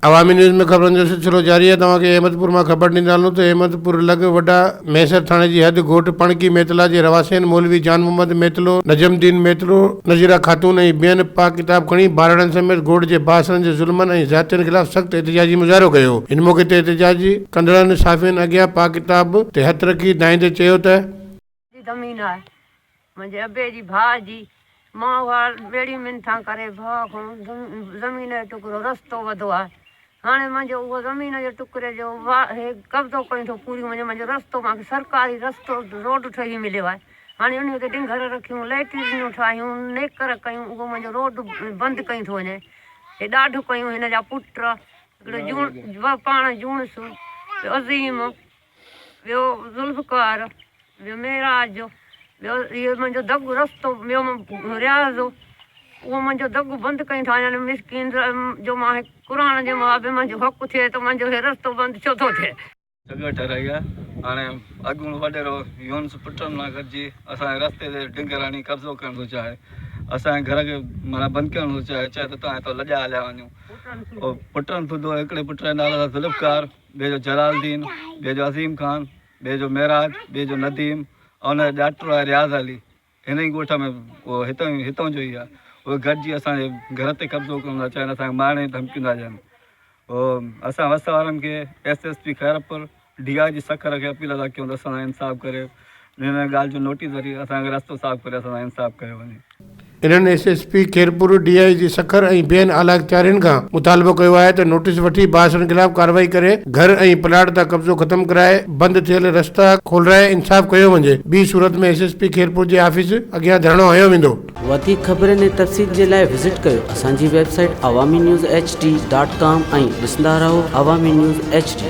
عوامي news ۾ خبرن جو سلسلو جاري آهي توهان کي احمد پور مان خبر ڏيندا هلون ته احمد پور لڳ وڏا مهيسر ٿاڻي جي حد ڳوٺ پڻڪي ميتلا جي رهواسين مولوي جان محمد ميتلو، نجم الدين ميتلو، نظيره خاتون ۽ ٻين پاڪ ڪتاب کڻي ٻارڙن سميت ڳوٺ جي بااثرن جي ظلمن ۽ زيادتين خلاف سخت احتجاجي مظاهرو ڪيو ان موقعي تي احتجاج ڪندڙن صحافين اڳيان پاڪ ڪتاب تي هٿ رکي دانهيندي چيو ته. جي زمين آهي منهنجي ابي جي ڀاء جي مان اها ٻيڙي منٿان ڪري ڀاء کان زمين جو ٽڪرو رستو وڌو آهي هاڻي منهنجو اهو زمين جو ٽڪري جو هي قبضو ڪيون ٿو پوري منهنجو منهنجو رستو مانکي سرڪاري رستو روڊ ٺهي مليو آهي هاڻي انهي تي ڊنگهر رکيون ليٽرينون ٺاهيون نيڪر ڪيون اهو منهنجو روڊ بند ڪيون ٿو وڃي هي ڏاڍ ڪيون هن جا پٽ هڪڙو جوڻ پاڻ جوڻس ٻيو عظيم ٻيو ذوالفقار، ٻيو معراج، ٻيو اهو منهنجو دڳ رستو، ٻيو رياض، اهو منهنجو دڳ بند ڪيون ٿا يعني مسڪين جو مان هڪ قرآن جي مقابلي منهنجو حق ٿئي ته منهنجو هي رستو بند ڇو ٿو ٿئي. جڳهه ٺهرائي آهي هاڻي اڳوڻو وڏيرو يونس پٽن سان گڏجي اسان جي رستي تي ڊنگر هڻي قبضو ڪرڻ ٿو چاهي اسان جي گهر کي معنيٰ بند ڪرڻ ٿو چاهي چاهي ته توهان هتان لڏيا هليا وڃو پٽن سوڌو هڪڙي پٽ جو نالو آهي ذوالفقار ٻئي جو جلال الدين، ٻئي جو عظيم خان، ٻئي جو معراج، ٻئي جو نديم ۽ ان جو ڄاٽو آهي رياض علي هن ئي ڳوٺ ۾ اهو هتان هتان جو ئي آهي اهي گڏجي اسان جي گهر تي قبضو ڪرڻ ٿا چاهين اسان کي مارڻ جون ڌمڪيون ٿا ڏين اهو اسان وس وارن کي S S P Khairpur D I G Sukkur کي اپيل ٿا ڪيون ته اسان سان انصاف ڪري هن ڳالهه جو نوٽيس وٺي اسان کي رستو صاف ڪري اسان سان انصاف ڪيو وڃي. انهن S S P Khairpur, D I G Sukkur ۽ ٻين اعليٰ اختيارين کان مطالبو ڪيو آهي ته نوٽيس وٺي بااثرن خلاف ڪارروائي ڪري گهر ۽ پلاٽ تان قبضو ختم ڪرائي بند ٿيل رستا کولرائي انصاف ڪيو وڃي ٻي صورت ۾ ايس ايس پي خيرپور جي آفيس اڳيان ڌرڻو هنيو ويندو. وڌيڪ خبرن ۽ تفصيل جي لاء وزٽ ڪيو اسان جي website Awami news H D dot com ۽ ڏسندا رهو عوامي نيوز ايڇ ڊي.